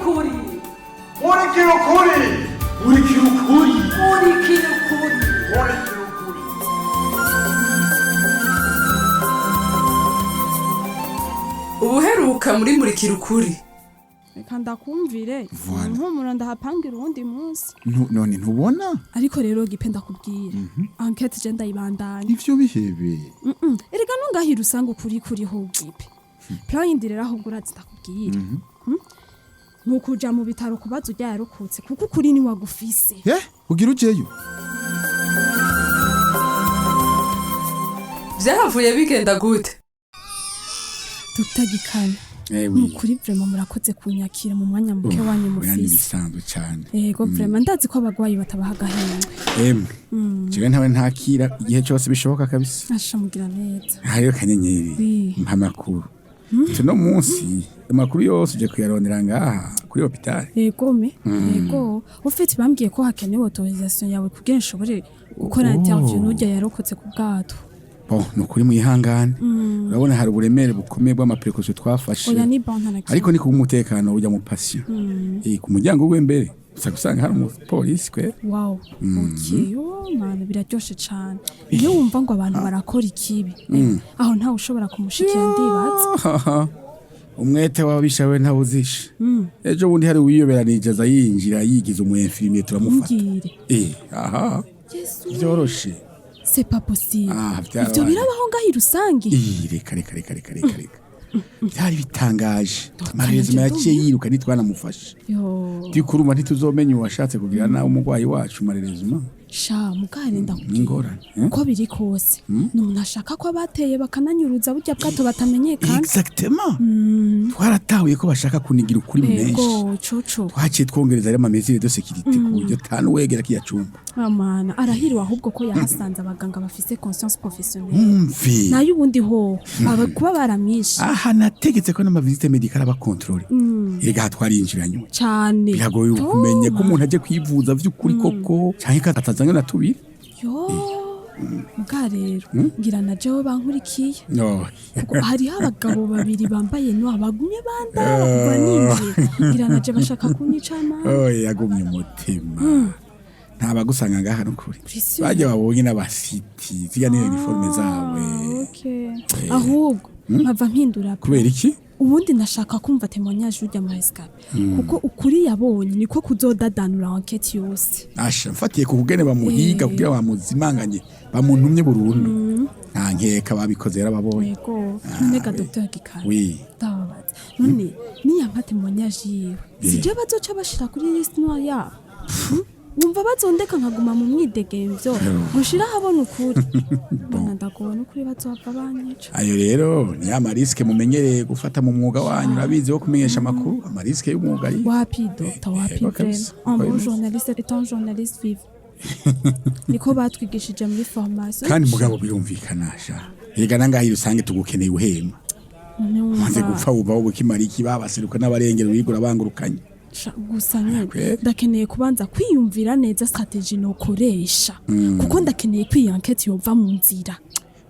Ukuri. Murikira ukuri. Murikira ukuri. Murikira ukuri. Murikira ukuri. Ubuheruka muri Murikira Ukuri. Reka ndakumvire. Voilà. Impumuro ndahapangira uwundi munsi. None ntubona? Ariko rero gipe, ndakubwira, enquête je ndayibandanya. Ivyo bihebe. Erega nungahira usanga ukuri kuriho, gipe. Plan yindi rero ahubwo, urazi, ndakubwira, Ni ukuja mu bitaro kubaza urya yarokotse, kuko ukuri ni wagufise. Eh, ugira ujeyo? Vyahavuye bigenda gute? Dr Gikana, ni ukuri vraiment murakoze kunyakira mu mwanya muke wanyu Oya, mufise. Nibisanzwe cyane. Yego, vraiment ndazi ko abagwayi batabaha agahengwe. Emwe, jewe ntawe ntakira igihe cyose bishoboka kabisa. Asha, mugira neza. Hariyo Kanyenyeri. Oui. Mpa amakuru tuno munsi, amakuru yose uje kuyarondera ngaha kuri hôpital? Yego me, yego. Ufite bambwiye ko hakenewe autorisation yawe kugira nshobore gukora interview n'urya yarokotse ku bwato. Bon, ni ukuri mwihangane, urabona hari uburemere bukomeye bw'ama précautions twafashe. Oya, ni bon, nta na kimwe. Ariko ni kubw'umutekano ujya mu patient. Ku muryango w'imbere usa gusanga hari umupolisi kwe. Wow, okay, oh man, biraryoshe cane iyo wumva ngo abantu barakora ikibi aho ntawe ushobora kumushikira, ndibaza. Umwete w'ababisha we ntawuzisha. Ejo bundi hari uwiyoberanije aza yinjira yigize umu infirmier, turamufata. Mbwire. Aha. Yesu! Vyoroshe. C'est pas possible! Ah, vyarabaye. Ivyo birabaho ngaho irusangi? Ih, reka reka reka reka reka reka, byari bitangaje. Amarezima yaciye yiruka, ntitwanamufashe. Yo! Dikuruma ntituzomenya uwashatse kugira nawe umurwayi wacu marerezima. Sha, mugare ndakubwira. N'ingorane, eh? Uko biri kose ni umuntu ashaka ko abateye bakananyuruza burya bwato batamenyekana. Exactement, twaratahuye ko bashaka kunigira ukuri menshi. Ego coco. Twaciye twongereza rero ama mesures de sécurité ku buryo tanu wegera kiya cumba. Amana, arahiriwe ahubwo ko yahasanze abaganga bafise conscience professionnelle. Umve. Nayo ubundi hoho aba kuba baramwishe. Aha nategetse ko n'ama visites médicales aba contrôlées. Erega aha twarinjiranywe. Cane. Biragoye kumenya ko umuntu aje kwivuza vy'ukuri koko canke ko atazanywe na tubiri. Yo, muga rero ngira na jewe bankurikiye, No. kuko hariho abagabo babiri bambaye noir bagumye bandaba kuva ninjiye. Ngira na je bashaka kunyica, amana. Oh, yagumye umutima, ntabagusanga ngaha nukuri. Precieux. Bajya babonye n'abasiti zirya ni uniforme zawe. Okay. Ahubwo nkava mpindura. Kubera iki? Ubundi ndashaka kumva témoignage y'urya mu rescapé, kuko ukuri yabonye niko kuzodadanura enquête yose. Asha, mfatiye ku kugene bamuhiga kugira bamuzimanganye, bamuntumye burundu, nta nkeka babikoze yarababonye. Yego. None ga Dr Gikara, Oui. ndababaza, none niyampa témoignage yiwe, sije bazoca bashira kuri liste noire yabo? Wumva bazondeka nkaguma mu mwidegemvyo gushira ahabona ukuri? Mbona ndagowe n'ukuri, bazohava banyica. Ayo rero ni ya ma risques mumenyereye gufata mu mwuga wanyu, urabizi, wo kumenyesha amakuru, ama risques y'umwuga ari. Wapi docteur, wapi. Yego kabisa. Vraiment, un bon Uko bimeze. journaliste est un journaliste vivant, niko batwigishije muri formation. Kandi mugabo birumvikana sha, erega nangaha rusange tugukeneye uhema. None umaze wumva gupfa wumva wowe ukimara iki? Babaseruka n'abarengera wigura bangurukanye. Sha, gusa nyene Kweli. ndakeneye kubanza kwiyumvira neza stratégie nokoresha, kuko ndakeneye ko iyi enquête yova mu nzira.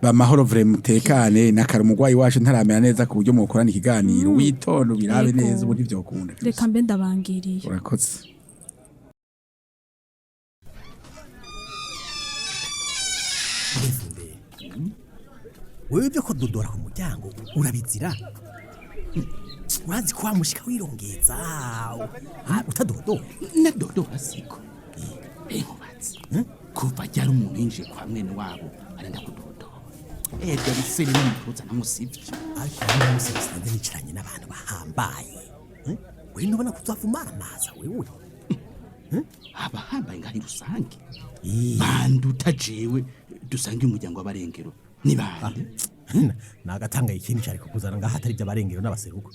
Bamahoro vraiment, mutekane nakara, umurwayi wacu ntaramera neza ku buryo mukorana ikiganiro. Witonde ubirabe Yego. neza, ubu ntivyokunda. Reka mbe ndabangiriye. Urakoze. Mvude, wewe ibyo kudodora ku muryango urabizira? Urazi ko wamushika wirongeza utadodora? Nadodora siko nkubatse kuva ryari umuntu yinjiye kwa mwene wabo arenda kudodora? Erega biseri n'umutuza namusivye. Ariko hano munsi musanze nicaranye n'abantu bahambaye. We ntubona ko uzava amaza wewe? Abahambaye ngari rusange banduta jewe dusange umuryango w'abarengero ni bande? Nagatangaye ikintu cyari kukuzana ngaho atari iby'abarengero n'abaseruko.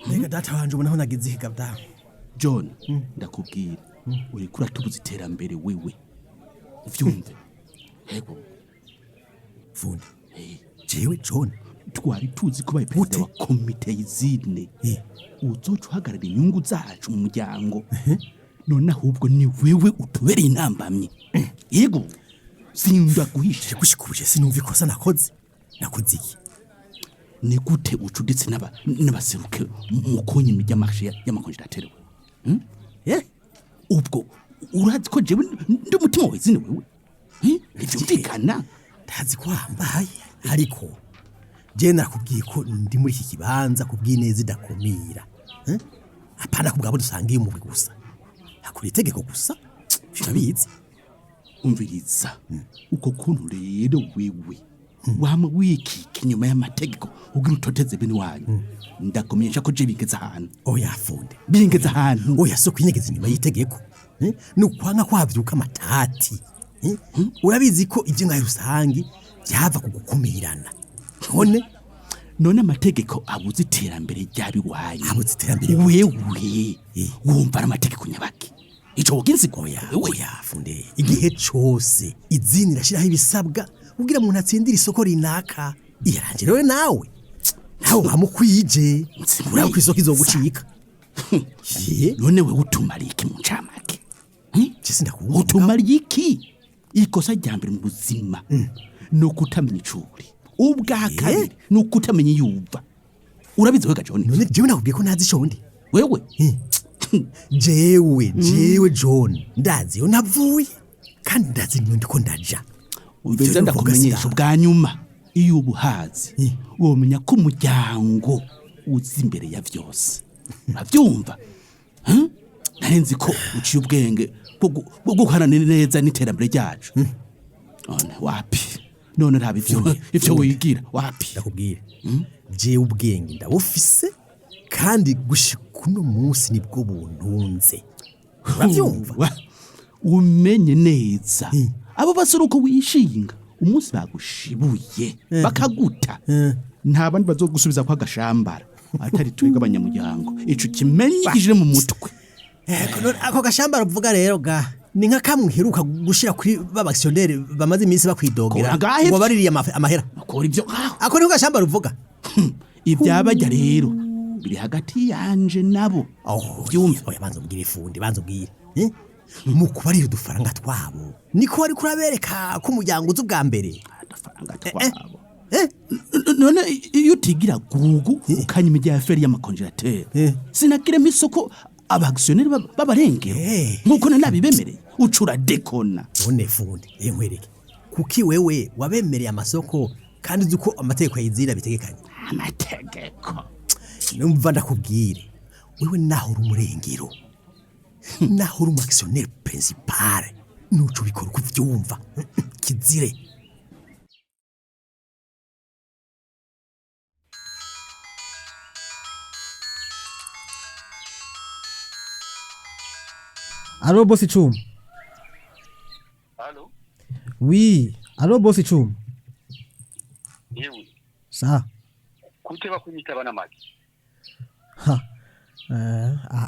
Mbega data wanje, ubona aho nagize ihiga da? John, ndakubwira, uriko uratubuza iterambere wewe, uvyumve yego. Fundi, jewe John? Twari tuzi ko baye perezida wa komite y'izine uzoca uhagarara inyungu zacu mu muryango, none ahubwo ni wewe utubereye intambamyi. Yego, sinda guhisha. Gushika ubu je sinumva ikosa nakoze. Nakoze iki? Ni gute ucuditse n'abaseruke mu kunyima iry'amashe y'amakonjerateri wewe? Eh? Ubwo urazi ko jewe ndi umutima wezine wewe? Ntivyumvikana. Ndazi ko wambaye, ariko je nakubwiye ko ndi muri iki kibanza kubw'ineza idakumira. Eh? Apana kubwabo dusangiye umugwi gusa, hakora itegeko gusa, urabizi. Umviriza, uko kuntu rero wewe wama wikika inyuma y'amategeko ugira utoteze bene wanyu, ndakumenyesha ko je bingeze ahantu. Oya funde. Bingeze ahantu. Oya, so kwinyegeza inyuma y'itegeko. Eh? Ni ukwanga kwavyuka amatati. Eh? Urabizi ko ivyo ngahe rusangi byava ku gukumirana. None None amategeko abuze iterambere ry'abiwanyu? Abuze iterambere. Wewe Eh. wumva ari amategeko nyabaki ico wogenzi? Oya. Wewe. Oya funde, igihe cose izini irashiraho ibisabwa kugira umuntu atsindire isoko rinaka, iyarangira rero nawe wamukwije, uraba ko isoko izogucika. Ye. None wewe utumariye iki mu ncamake? Je sindakumva. Utumariye iki? Ikosa rya mbere mu buzima ni ukutamenya icuri, ubwa kabiri ni ukutamenya iyo uva. Urabizi wega John. None jewe nakubwiye ko ntazi ico ndi? Wewe. Jewe John, ndazi iyo navuye kandi ndazi niyo ndiko ndaja. Umviriza, Ivyo nuvuga. ndakumenyesha ubwa nyuma, iyo ubuhazi Eh. womenya ko umuryango uzi imbere ya vyose, uravyumva? Hmm? Nari nzi ko uciye ubwenge bwo guharanira neza n'iterambere ryacu. None wapi, none raba ivyo wigira wapi. Ndakubwira, jewe ubwenge ndabufise, kandi gushika uno munsi nibwo buntunze, uravyumva? Umenye neza, abo basore uko wishinga, umunsi bagushibuye bakaguta, nta bandi bazogusubiza kwa agashambara atari twebwe abanyamuryango. Ico kimenye kije mu mutwe. Ego, none ako gashambara uvuga rero ga ni nka kamwe uheruka gushira kuri ba actionnaire bamaze iminsi bakwidogera Kora ngahe? ngo baririye amahera. Akora ibyo ngaho. Ako niko gashambara uvuga? Ibyabajya rero biri hagati yanje nabo. Oh, Byumve. Oya, banza ubwire fundi, banza ubwire. Eh? Mu kubarira udufaranga twabo niko wari kurabereka ko umuryango uzi ubwa mbere. Agafaranga twabo? Eh? None iyo utigira gugu ukanyima ijya feri y'amakonjerateri, sinagiremo isoko aba actionnaire b'abarengero nkuko nanabibemereye, ucura dekona. None fundi, eh, nkwereke kuki wewe wabemereye amasoko kandi uzi ko amategeko yizira bitegekanye? Amategeko? Numva ndakubwire, wewe naho uri umurengero, naho uri umu actionnaire principal, nuco ubikora uko uvyumva, kizire. Allô, boss Icuma. Allô? Oui, allô, boss Icuma. Yewe. Sa. Kuteba kunyitaba n'amagi. Ha.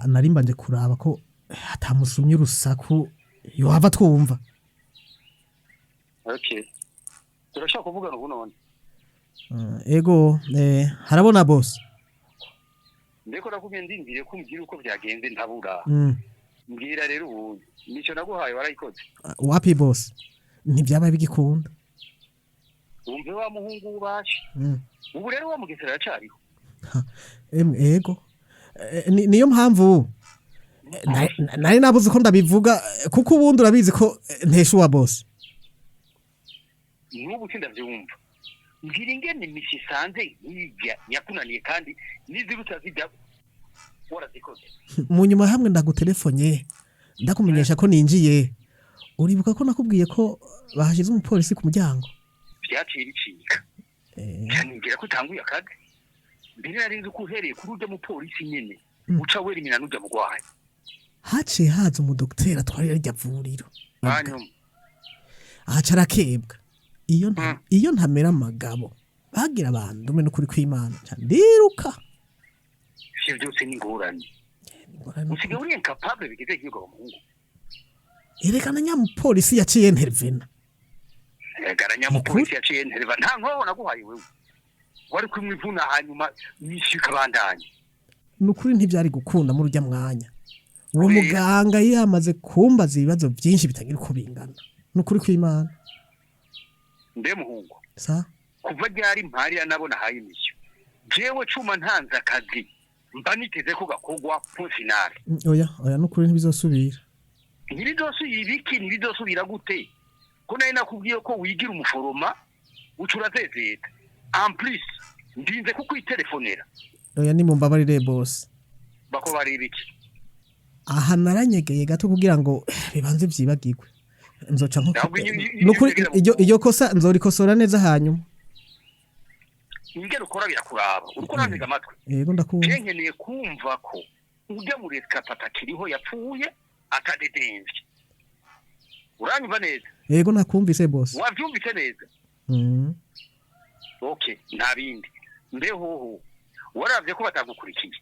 Nari mbanje kuraba ko atamusumye urusaku yohava twumva. Okay. Turashaka kuvugana ubu none. Ego, harabona boss. Ndeko nakubwiye ndindiriye ko umbwira uko byagenze ntabura. Mbwira rero ubu. Nico naguhaye warayikoze? Wapi boss? Ntibyaba bigikunda. Wumve wa muhungu wubashe. Ubu rero wa mugesera aracariho. Emwe ego. Niyo mpamvu nari nabuze ko ndabivuga, kuko ubundi urabizi ko ntesha uwa boss. N'ubu sindavyumva. Mbwira ingene imisi isanze hirya yakunaniye kandi n'iziruta zijya warazikoze. Mu nyuma hamwe ndagutelefone ndakumenyesha ko ninjiye, uribuka ko nakubwiye ko bahashize umupolisi ku muryango? Vyaciye bicika. Cyane ko utanguye akazi. Mbere nari nzi ko uhereye kuri urya mupolisi nyene uca werimina n'urya mugwayi. Haciye haza umudokiteri atwarira rya vuriro. Hanyuma? Ahaca arakebwa. Iyo ntamera amagabo bagira bandume n'ukuri kw'Imana nca ndiruka. Ivyo byose ni ingorane. Usigaye uri incapable bigeze hirwa wa muhungu. Erekana nyamupolisi yaciye intervena. Gara nyamupolisi yaciye ntereva, nta nkoho naguhaye wewe. Wari kumwivuna hanyuma misi ikabandanya. Ni ukuri ntibyari gukunda muri urya mwanya, uwo muganga yamaze kumbaza ibibazo byinshi bitagira uko bingana, ni ukuri kw'Imana. Mbe muhungu. Sa. Kuva ryari mparira nabo nahaye imishyo. Jewe cuma ntanze akazi mba niteze ko gakorwa point final. Oya, oya, nukuri ntibizosubira. Ntibizosubira ibiki? Ntibizosubira gute, ko nari nakubwiye ko wigira umuforoma uca urazezeta? En plus ndinze kukwitelefonera. Oya, ni mumbabarire boss. Bako bareba iki? Aha naranyegeye gato kugira ngo bibanze vyibagirwe, nzoca nko Ntabwo nukuri iyo- iryo kosa nzorikosora neza hanyuma. Ingero ukora birakuraba, uriko urantega amatwi? Yego, ndakumva. Je nkeneye kumva ko ujya muri escapade akiriho, yapfuye atadedemvye. Uranyumva neza? Yego, nakumvise boss. Wavyumvise neza? Okay, nta bindi. Mbehoho waravye ko batagukurikiye?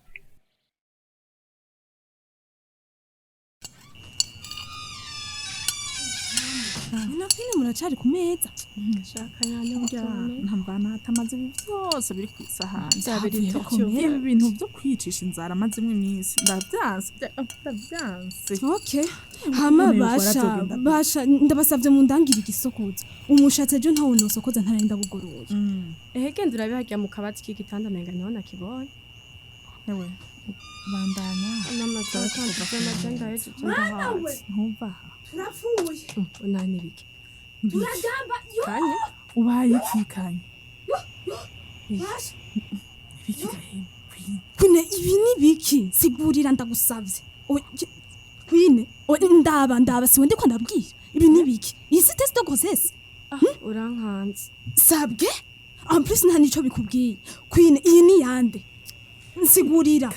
Nafine muracari ku meza. Shaka nyanya. Ntambana atamaze ibi byose biri ku isahani. Bya birito Ibi bintu byo kwicisha inzara amazimwe iminsi ndabyanse, ndabyanse. Okay, hama None basha waratogenda. Basha, ndabasavye mundangira igisokozo, umushatsi ejo ntawo nosokoza ntarenda bugoroye. Ehe, genda urabe harya mu kabati k'igitanda, menga niho nakibonye. Ewe, bandanya. Mwana we! Ntumva. Turapfuye. Unani biki? Turagamba yo. Kanye. Ubaye ikikanye? Basha. Ibiki gahini? Kwine, ibi ni biki? Sigurira ndagusavye. Kwine, ndaba ndaba, siwe ndiko ndabwira. Ibi ni biki? Iyi si test de grossesse? Urankanze. Sabwe, en plus nta nico bikubwiye. Kwine, iyi ni yande? Nsigurira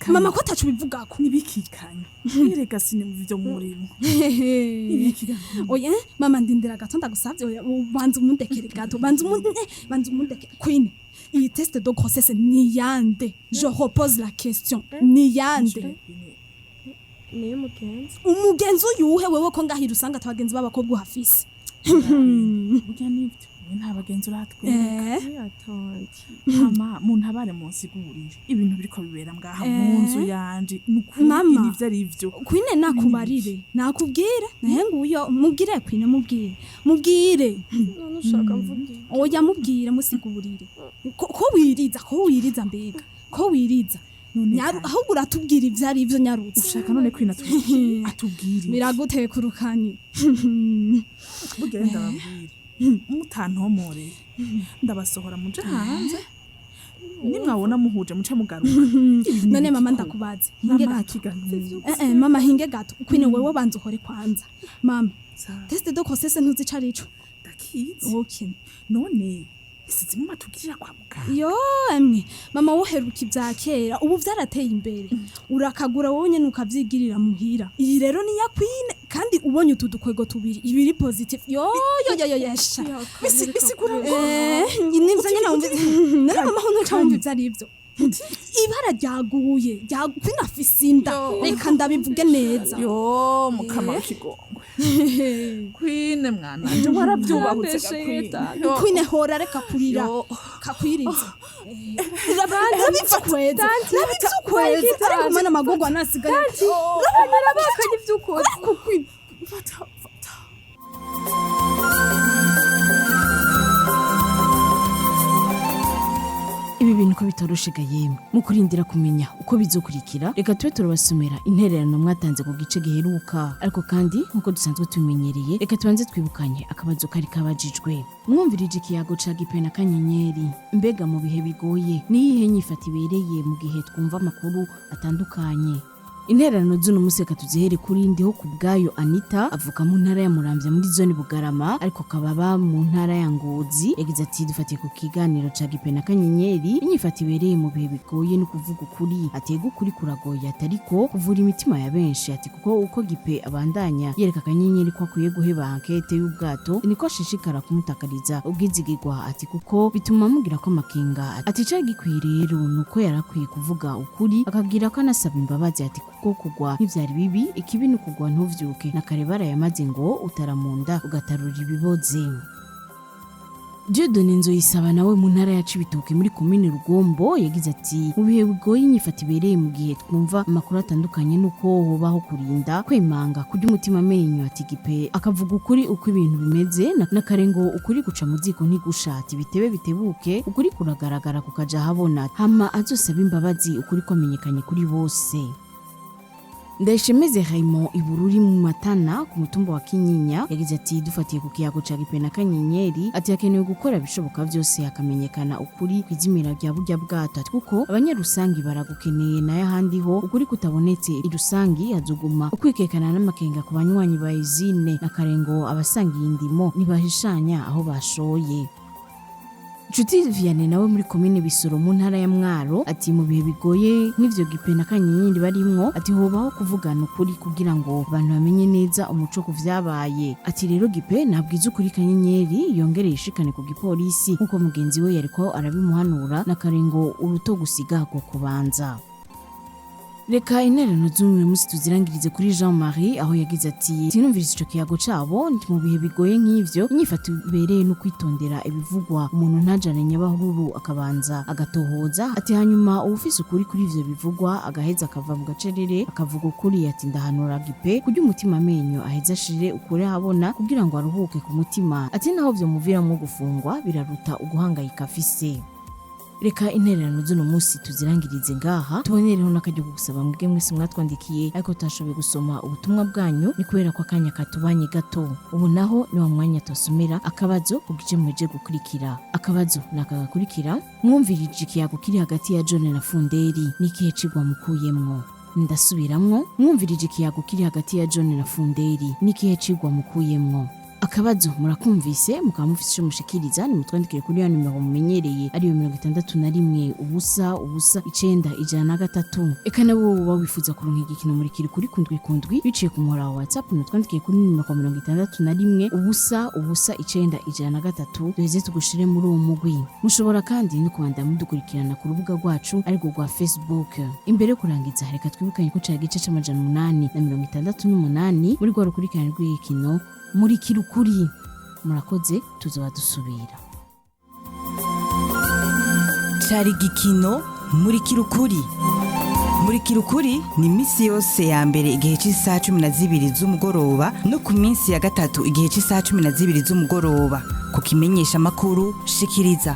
mama, ko ataco bivugako. Nibikikanye erega, sinimva ivyo murimo. Oya mama, ndindira gato ndagusavye. Oya, banza umundekere gato, banza umundekere. Queen, iyi test de grossesse ni yande? Je repose la question, ni yande? Niyo mugenzi. Umugenzi uyuhe wewe, ko ngahira usanga atabagenzi b'abakobwa uhafise? Burya nibyo, we nta bagenzi uratwereka. Hama muntabare, munsigurire ibintu biriko bibera ngaha mu nzu yanje nukuri. Mama. Ibi ivyo ari vyo. Kwine, nakubarire, nakubwire, nahe nguyo mubwire. Kwine, mubwire, mubwire. None ushaka mvuge? Oya, mubwire, musigurire. Ko wiriza, ko wiriza, mbega ko wiriza? Ahubwo uratubwira ivyo ari ivyo, nyarutse. Ushaka none kwina atubwire? Biraguteka urukanyi. Burya rero ndababwire, mutantomoreye ndabasohora muje hanze, nimwabona muhuje muce mugaruka. None mama, ndakubaze, hinge Mama, gato. Mama, hinge gato. Kwine, wewe banza uhore kwanza. Mama, test de grossesse ntuzi ico arico? Ndakizi. Okay. None si zimwe batubwirira kwa muganga? Yo emwe mama, woheruka ibya kera, ubu vyarateye imbere, urakagura wowe nyene ukavyigirira muhira. Iyi rero ni ya Queen, kandi ubonye utu dukwego tubiri, ibiri positive. Yo yo yo yo, yesha. Bisigura ngo Nivyo nyene wumva. None mama, ho ntuca wumva ivyo ari ivyo? Ibara ryaguye rya Queen, afise inda, reka ndabivuge neza. Yo mukama w'ikigongwe, Queen mwana nje warabyubahutse ga Queen. Yo. Queen, hora, reka kurira, kakwiriza nabipfa kweza, nabipfa kweza, ariko mana amagorwa nasigaye. Narabakanye ivy'ukuri. Queen. Fata, fata. Ibi bintu ko bitoroshe ga yemwe! Mu kurindira kumenya uko bizokurikira, reka tube turabasomera intererano mwatanze ku gice giheruka. Ariko kandi nk'uko dusanzwe tubimenyereye, reka tubanze twibukanye akabazo kari kabajijwe. Mwumvirije ikiyago ca Gipe na Kanyenyeri. Mbega mu bihe bigoye, niyihe nyifato ibereye mu gihe twumva amakuru atandukanye? Intererano z'uno munsi reka tuzihere kuri Ndiho ku bwayo Anita, avuka mu ntara ya Muramvya muri zone Bugarama, ariko akaba aba mu ntara ya Ngozi. Yagize ati: "Dufatiye ku kiganiro ca Gipe na Kanyenyeri, inyifato ibereye mu bihe bigoye no kuvuga ukuri." Atega ukuri kuragoye, ati ariko kuvura imitima ya benshi, ati kuko uko Gipe abandanya yereka Kanyenyeri ko akwiye guheba enquête y'ubwato, niko ashishikara kumutakariza ubwizigirwa, ati kuko bituma amubwira ko amakenga. Ati icari gikwiye rero nuko yarakwiye kuvuga ukuri, akabwira ko anasaba imbabazi, ati kuko kugwa ntivyari bibi, ikibi ni ukugwa ntuvyuke. Na kare barayamaze ngo utaramunda ugatarura ibiboze. Dieudonne Nzoyisaba nawe mu ntara ya Cibitoke muri komine Rugombo yagize ati mu bihe bigoye inyifato ibereye mu gihe twumva amakuru atandukanye nuko hobaho kurinda kwemanga kurya umutima amenyo, ati Gipe akavuga ukuri uko ibintu bimeze na ngo ukuri guca mu ziko ntigushati bitebe bitebuke, ukuri kuragaragara kukaja habona, hama azosaba imbabazi ukuri kwamenyekanye kuri bose. Ndayishemeze Raymond Ibururi mu Matana ku mutumba wa Kinyinya yagize ati dufatiye ku kiyago ca Gipe na Kanyenyeri, ati hakenewe gukora ibishoboka byose hakamenyekana ukuri kwizimira rya burya bwato, ati kuko abanyarusangi baragukeneye, nayo ahandi ho ukuri kutabonetse irusangi hazoguma ukwikekana n'amakenga ku banywanyi ba izine na karengo abasangiye indimo ntibahishanya aho bashoye. Nshuti Vianney nawe muri komine Bisoro mu ntara ya Mwaro ati mu bihe bigoye nk'ivyo Gipe na Kanyenyeri barimwo, ati hobaho kuvugana ukuri kugira ngo abantu bamenye neza umuco ku vyabaye, ati rero Gipe nabwiza ukuri Kanyenyeri yongere yishikane ku gipolisi nk'uko mugenzi we yariko arabimuhanura na karengo uruto gusiga ko kubanza. Reka intererano z'umwe munsi tuzirangirize kuri Jean Marie aho yagize ati sinumvise ico kiyago cabo, nti mu bihe bigoye nk'ivyo inyifato ibereye no kwitondera ibivugwa, umuntu ntajane nyabahururu akabanza agatohoza, ati hanyuma uwufise ukuri kuri ivyo bivugwa agaheza akava mu gacerere akavuga ukuri, ati ndahanura Gipe kurya umutima amenyo aheza ashire ukuri ahabona kugira ngo aruhuke ku mutima, ati naho vyomuviramwo gufungwa biraruta uguhangayika afise. Reka intererano z'uno munsi tuzirangirize ngaha, tubonereho n'akaryo ko gusaba mwebwe mwese mwatwandikiye ariko tutashoboye gusoma ubutumwa bwanyu, ni kubera ko akanya katubanye gato. Ubu naho ni wa mwanya tubasomera akabazo ku gice muheje gukurikira. Akabazo ni aka gakurikira: mwumvirije ikiyago kiri hagati ya John na Funderi, ni ikihe cigwa mukuyemwo? Ndasubiramwo, mwumvirije ikiyago kiri hagati ya John na Funderi, ni ikihe cigwa mukuyemwo? Akabazo murakumvise, mukaba mufise ico mushikiriza, nimutwandikire kuri ya nimero mumenyereye ariyo 61 0 0 9 103. Eka nawe woba wifuza kuronka igikino muri kiri kuri kundwi kundwi biciye ku muhora wa WhatsApp, nimutwandikire kuri nimero 61 0 0 9 103, duheze tugushire muri uwo mugwi. Mushobora kandi no kubandanya mudukurikirana ku rubuga rwacu ariko rwa Facebook. Imbere yo kurangiza reka twibukanye ko cari igice c'868 muri rwa rukurikirane rw'igikino muri kirukuri. Murakoze, tuzoba dusubira. Cari igikino muri kirukuri. Muri kirukuri ni iminsi yose ya mbere igihe cy'isaha 12 z'umugoroba no ku minsi ya gatatu igihe cy'isaha 12 z'umugoroba ku kimenyesha makuru shikiriza.